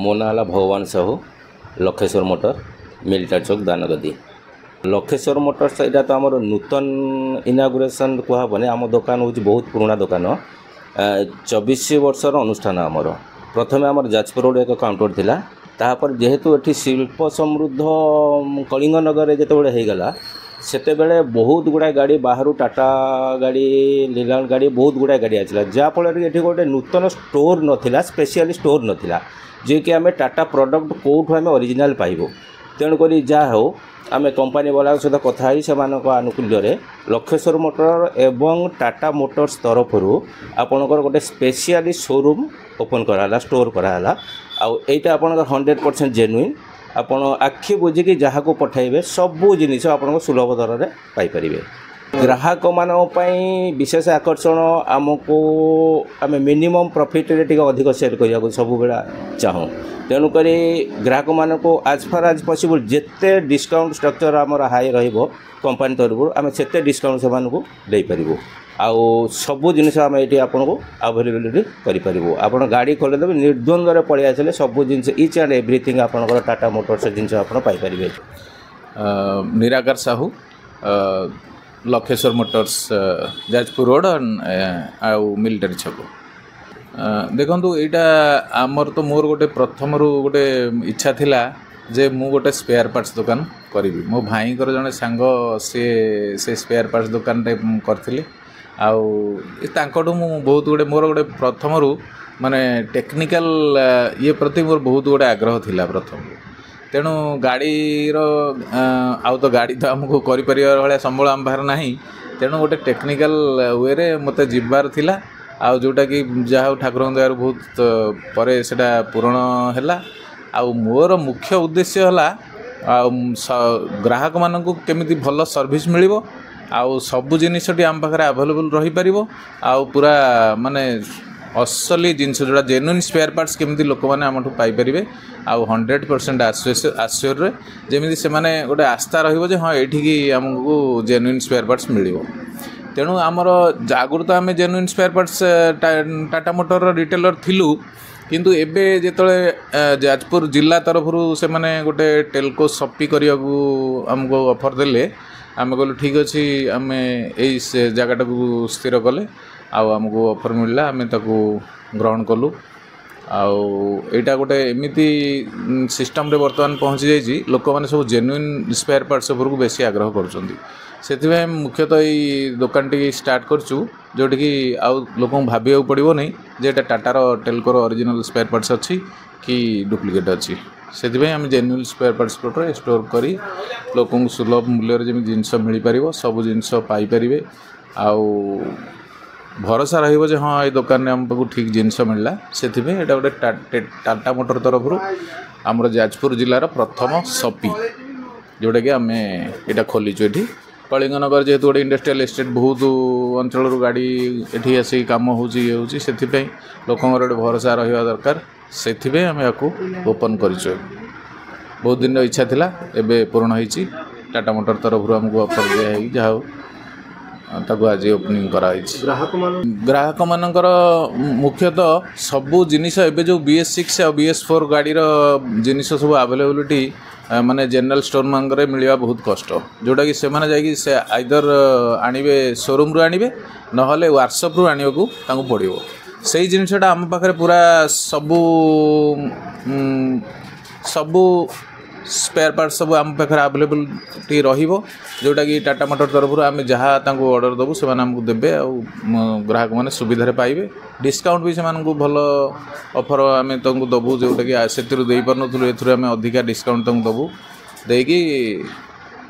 ମୋ ନାଁ ହେଲା ଭଗବାନ Sahu, Lakheswar motor, military Chowk, Danagadi. Lakheswar motors ଏଇଟା ତ ଆମର ନୂତନ ଇନାଗୁରେସନ୍ କୁହାହେବନି। ଆମ ଦୋକାନ ହେଉଛି ବହୁତ ପୁରୁଣା ଦୋକାନ, 24 ବର୍ଷର ଅନୁଷ୍ଠାନ ଆମର। ପ୍ରଥମେ ଆମର ଯାଜପୁର ରୋଡ଼ ଏକ କାଉଣ୍ଟର ଥିଲା। ତାପରେ ଯେହେତୁ ଏଠି ଶିଳ୍ପ ସମୃଦ୍ଧ କଳିଙ୍ଗନଗରରେ ଯେତେବେଳେ ହେଇଗଲା, ସେତେବେଳେ ବହୁତ ଗୁଡ଼ାଏ ଗାଡ଼ି ବାହାରୁ, ଟାଟା ଗାଡ଼ି, ଲିଲାଣ୍ଡ ଗାଡ଼ି, ବହୁତ ଗୁଡ଼ାଏ ଗାଡ଼ି ଆସିଲା, ଯାହାଫଳରେ ଏଠି ଗୋଟେ ନୂତନ ଷ୍ଟୋର୍ ନଥିଲା, ସ୍ପେଶିଆଲି ଷ୍ଟୋର୍ ନଥିଲା, ଯିଏକି ଆମେ ଟାଟା ପ୍ରଡ଼କ୍ଟ କେଉଁଠୁ ଆମେ ଅରିଜିନାଲ୍ ପାଇବୁ। ତେଣୁକରି ଯାହା ହେଉ, ଆମେ କମ୍ପାନୀ ବାଲାଙ୍କ ସହିତ କଥା ହେଇ ସେମାନଙ୍କ ଆନୁକୂଲ୍ୟରେ ଲକ୍ଷେଶ୍ୱର ମୋଟର ଏବଂ ଟାଟା ମୋଟର୍ସ ତରଫରୁ ଆପଣଙ୍କର ଗୋଟେ ସ୍ପେଶିଆଲି ସୋରୁମ୍ ଓପନ୍ କରାହେଲା, ଷ୍ଟୋର୍ କରାହେଲା। ଆଉ ଏଇଟା ଆପଣଙ୍କର 100% ଜେନୁଇନ୍। ଆପଣ ଆଖି ବୁଜିକି ଯାହାକୁ ପଠାଇବେ, ସବୁ ଜିନିଷ ଆପଣଙ୍କ ସୁଲଭ ଦରରେ ପାଇପାରିବେ। ଗ୍ରାହକମାନଙ୍କ ପାଇଁ ବିଶେଷ ଆକର୍ଷଣ ଆମକୁ, ଆମେ ମିନିମମ୍ ପ୍ରଫିଟ୍ରେ ଟିକେ ଅଧିକ ସେଲ୍ କରିବାକୁ ସବୁବେଳେ ଚାହୁଁ। ତେଣୁକରି ଗ୍ରାହକମାନଙ୍କୁ ଆଜ୍ ଫାର୍ ଆଜ୍ ପସିବୁଲ୍ ଯେତେ ଡିସକାଉଣ୍ଟ ଷ୍ଟ୍ରକ୍ଚର୍ ଆମର ହାଇ ରହିବ କମ୍ପାନୀ ତରଫରୁ, ଆମେ ସେତେ ଡିସକାଉଣ୍ଟ ସେମାନଙ୍କୁ ଦେଇପାରିବୁ। ଆଉ ସବୁ ଜିନିଷ ଆମେ ଏଇଠି ଆପଣଙ୍କୁ ଆଭେଲେବିଲିଟି କରିପାରିବୁ। ଆପଣ ଗାଡ଼ି ଖୋଲିଦେବେ, ନିର୍ଦ୍ୱନ୍ଦ୍ୱରେ ପଳେଇ ଆସିଲେ ସବୁ ଜିନିଷ, ଇଚ୍ ଆଣ୍ଡ ଏଭ୍ରିଥିଙ୍ଗ ଆପଣଙ୍କର ଟାଟା ମୋଟର୍ସ ଜିନିଷ ଆପଣ ପାଇପାରିବେ। ନିରାକାର ସାହୁ, ଲକ୍ଷେଶ୍ୱର ମୋଟର୍ସ, ଯାଜପୁର ରୋଡ଼ ଆଉ ମିଲିଟାରୀ ଛକ। ଦେଖନ୍ତୁ, ଏଇଟା ଆମର ତ ମୋର ଗୋଟେ ପ୍ରଥମରୁ ଗୋଟେ ଇଚ୍ଛା ଥିଲା ଯେ ମୁଁ ଗୋଟେ ସ୍ପେୟାର ପାର୍ଟସ୍ ଦୋକାନ କରିବି। ମୋ ଭାଇଙ୍କର ଜଣେ ସାଙ୍ଗ, ସିଏ ସେ ସ୍ପେୟାର ପାର୍ଟସ୍ ଦୋକାନଟେ କରିଥିଲେ ଆଉ ତାଙ୍କଠୁ ମୁଁ ବହୁତ ଗୋଟେ, ମୋର ଗୋଟେ ପ୍ରଥମରୁ ମାନେ ଟେକ୍ନିକାଲ ଇଏ ପ୍ରତି ମୋର ବହୁତ ଗୋଟେ ଆଗ୍ରହ ଥିଲା ପ୍ରଥମରୁ। ତେଣୁ ଗାଡ଼ିର ଆଉ ତ ଗାଡ଼ି ତ ଆମକୁ କରିପାରିବା ଭଳିଆ ସମ୍ବଳ ଆମ ପାଖରେ ନାହିଁ। ତେଣୁ ଗୋଟେ ଟେକ୍ନିକାଲ ୱେରେ ମୋତେ ଯିବାର ଥିଲା ଆଉ ଯେଉଁଟାକି ଯାହା ହଉ, ଠାକୁରଙ୍କ ଦୟାରୁ ବହୁତ ପରେ ସେଇଟା ପୂରଣ ହେଲା। ଆଉ ମୋର ମୁଖ୍ୟ ଉଦ୍ଦେଶ୍ୟ ହେଲା ଆଉ ଗ୍ରାହକମାନଙ୍କୁ କେମିତି ଭଲ ସର୍ଭିସ୍ ମିଳିବ ଆଉ ସବୁ ଜିନିଷଟି ଆମ ପାଖରେ ଆଭେଲେବୁଲ୍ ରହିପାରିବ ଆଉ ପୁରା ମାନେ ଅସଲି ଜିନିଷ ଯେଉଁଟା ଜେନୁଇନ୍ ସ୍ପେୟାର ପାର୍ଟସ୍ କେମିତି ଲୋକମାନେ ଆମଠୁ ପାଇପାରିବେ ଆଉ 100% ଆସିଓରରେ ଯେମିତି ସେମାନେ ଗୋଟେ ଆସ୍ଥା ରହିବ ଯେ ହଁ, ଏଇଠିକି ଆମକୁ ଜେନୁଇନ୍ ସ୍ପେୟାର ପାର୍ଟସ୍ ମିଳିବ। ତେଣୁ ଆମର ଆଗରୁ ତ ଆମେ ଜେନୁଇନ୍ ସ୍ପେୟାର ପାର୍ଟସ୍ ଟାଟା ମୋଟରର ରିଟେଲର ଥିଲୁ, କିନ୍ତୁ ଏବେ ଯେତେବେଳେ ଯାଜପୁର ଜିଲ୍ଲା ତରଫରୁ ସେମାନେ ଗୋଟେ ଟେଲକୋ ସପି କରିବାକୁ ଆମକୁ ଅଫର୍ ଦେଲେ, ଆମେ କହିଲୁ ଠିକ୍ ଅଛି। ଆମେ ଏଇ ସେ ଜାଗାଟାକୁ ସ୍ଥିର କଲେ ଆଉ ଆମକୁ ଅଫର୍ ମିଳିଲା, ଆମେ ତାକୁ ଗ୍ରହଣ କଲୁ। ଆଉ ଏଇଟା ଗୋଟେ ଏମିତି ସିଷ୍ଟମ୍ରେ ବର୍ତ୍ତମାନ ପହଞ୍ଚି ଯାଇଛି, ଲୋକମାନେ ସବୁ ଜେନୁଇନ୍ ସ୍ପେୟାର ପାର୍ଟସ୍ ଉପରକୁ ବେଶୀ ଆଗ୍ରହ କରୁଛନ୍ତି। ସେଥିପାଇଁ ଆମେ ମୁଖ୍ୟତଃ ଏଇ ଦୋକାନଟି ଷ୍ଟାର୍ଟ କରିଛୁ, ଯେଉଁଠିକି ଆଉ ଲୋକଙ୍କୁ ଭାବିବାକୁ ପଡ଼ିବ ନାହିଁ ଯେ ଏଇଟା ଟାଟାର ଟେଲକୋର ଅରିଜିନାଲ୍ ସ୍ପେୟାର ପାର୍ଟସ୍ ଅଛି କି ଡୁପ୍ଲିକେଟ୍ ଅଛି। ସେଥିପାଇଁ ଆମେ ଜେନୁଇନ୍ ସ୍ପେୟାର ପାର୍ଟସ୍ ପଟରେ ଷ୍ଟୋର୍ କରି ଲୋକଙ୍କୁ ସୁଲଭ ମୂଲ୍ୟରେ ଯେମିତି ଜିନିଷ ମିଳିପାରିବ, ସବୁ ଜିନିଷ ପାଇପାରିବେ ଆଉ ଭରସା ରହିବ ଯେ ହଁ, ଏଇ ଦୋକାନରେ ଆମ ପାଖକୁ ଠିକ୍ ଜିନିଷ ମିଳିଲା। ସେଥିପାଇଁ ଏଇଟା ଗୋଟେ ଟାଟା ମୋଟର ତରଫରୁ ଆମର ଯାଜପୁର ଜିଲ୍ଲାର ପ୍ରଥମ ସପି, ଯେଉଁଟାକି ଆମେ ଏଇଟା ଖୋଲିଛୁ ଏଠି। କଳିଙ୍ଗନଗର ଯେହେତୁ ଗୋଟେ ଇଣ୍ଡଷ୍ଟ୍ରିଆଲ ଏଷ୍ଟେଟ୍, ବହୁତ ଅଞ୍ଚଳରୁ ଗାଡ଼ି ଏଠି ଆସିକି କାମ ହେଉଛି, ଇଏ ହେଉଛି, ସେଥିପାଇଁ ଲୋକଙ୍କର ଗୋଟେ ଭରସା ରହିବା ଦରକାର। ସେଥିପାଇଁ ଆମେ ୟାକୁ ଓପନ୍ କରିଛୁ। ବହୁତ ଦିନର ଇଚ୍ଛା ଥିଲା, ଏବେ ପୂରଣ ହେଇଛି। ଟାଟା ମୋଟର ତରଫରୁ ଆମକୁ ଅଫର୍ ଦିଆ ହେଇକି ଯାହା ହଉ ତାକୁ ଆଜି ଓପନିଂ କରାହେଇଛି। ଗ୍ରାହକମାନଙ୍କର ମୁଖ୍ୟତଃ ସବୁ ଜିନିଷ ଏବେ ଯେଉଁ BS6 ଆଉ BS4 ଗାଡ଼ିର ଜିନିଷ ସବୁ ଆଭେଲେବିଲିଟି ମାନେ ଜେନେରାଲ ଷ୍ଟୋର୍ ମାନଙ୍କରେ ମିଳିବା ବହୁତ କଷ୍ଟ, ଯେଉଁଟାକି ସେମାନେ ଯାଇକି ସେ ଆଇଦର ଆଣିବେ, ସୋରୁମ୍ରୁ ଆଣିବେ, ନହେଲେ ୱାର୍କସପ୍ରୁ ଆଣିବାକୁ ତାଙ୍କୁ ପଡ଼ିବ। ସେଇ ଜିନିଷଟା ଆମ ପାଖରେ ପୁରା ସବୁ ସବୁ ସ୍ପେୟାର ପାର୍ଟ ସବୁ ଆମ ପାଖରେ ଆଭେଲେବିଲିଟି ରହିବ, ଯେଉଁଟାକି ଟାଟା ମୋଟର ତରଫରୁ ଆମେ ଯାହା ତାଙ୍କୁ ଅର୍ଡ଼ର ଦେବୁ, ସେମାନେ ଆମକୁ ଦେବେ ଆଉ ଗ୍ରାହକମାନେ ସୁବିଧାରେ ପାଇବେ। ଡିସକାଉଣ୍ଟ ବି ସେମାନଙ୍କୁ ଭଲ ଅଫର୍ ଆମେ ତାଙ୍କୁ ଦେବୁ, ଯେଉଁଟାକି ସେଥିରୁ ଦେଇପାରୁନଥିଲୁ, ଏଥିରୁ ଆମେ ଅଧିକା ଡିସକାଉଣ୍ଟ ତାଙ୍କୁ ଦେବୁ। ଦେଇକି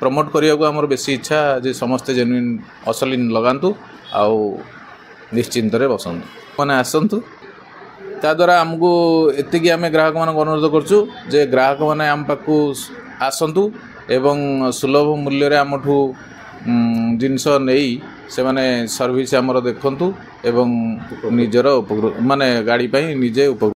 ପ୍ରମୋଟ୍ କରିବାକୁ ଆମର ବେଶୀ ଇଚ୍ଛା ଯେ ସମସ୍ତେ ଜେନୁଇନ୍ ଅସଲି ଲଗାନ୍ତୁ ଆଉ ନିଶ୍ଚିନ୍ତରେ ବସନ୍ତୁ, ମାନେ ଆସନ୍ତୁ। ତା ଦ୍ୱାରା ଆମକୁ ଏତିକି ଆମେ ଗ୍ରାହକମାନଙ୍କୁ ଅନୁରୋଧ କରୁଛୁ ଯେ ଗ୍ରାହକମାନେ ଆମ ପାଖକୁ ଆସନ୍ତୁ ଏବଂ ସୁଲଭ ମୂଲ୍ୟରେ ଆମଠୁ ଜିନିଷ ନେଇ ସେମାନେ ସର୍ଭିସ୍ ଆମର ଦେଖନ୍ତୁ ଏବଂ ନିଜର ଉପକୃତ, ମାନେ ଗାଡ଼ି ପାଇଁ ନିଜେ ଉପକୃତ।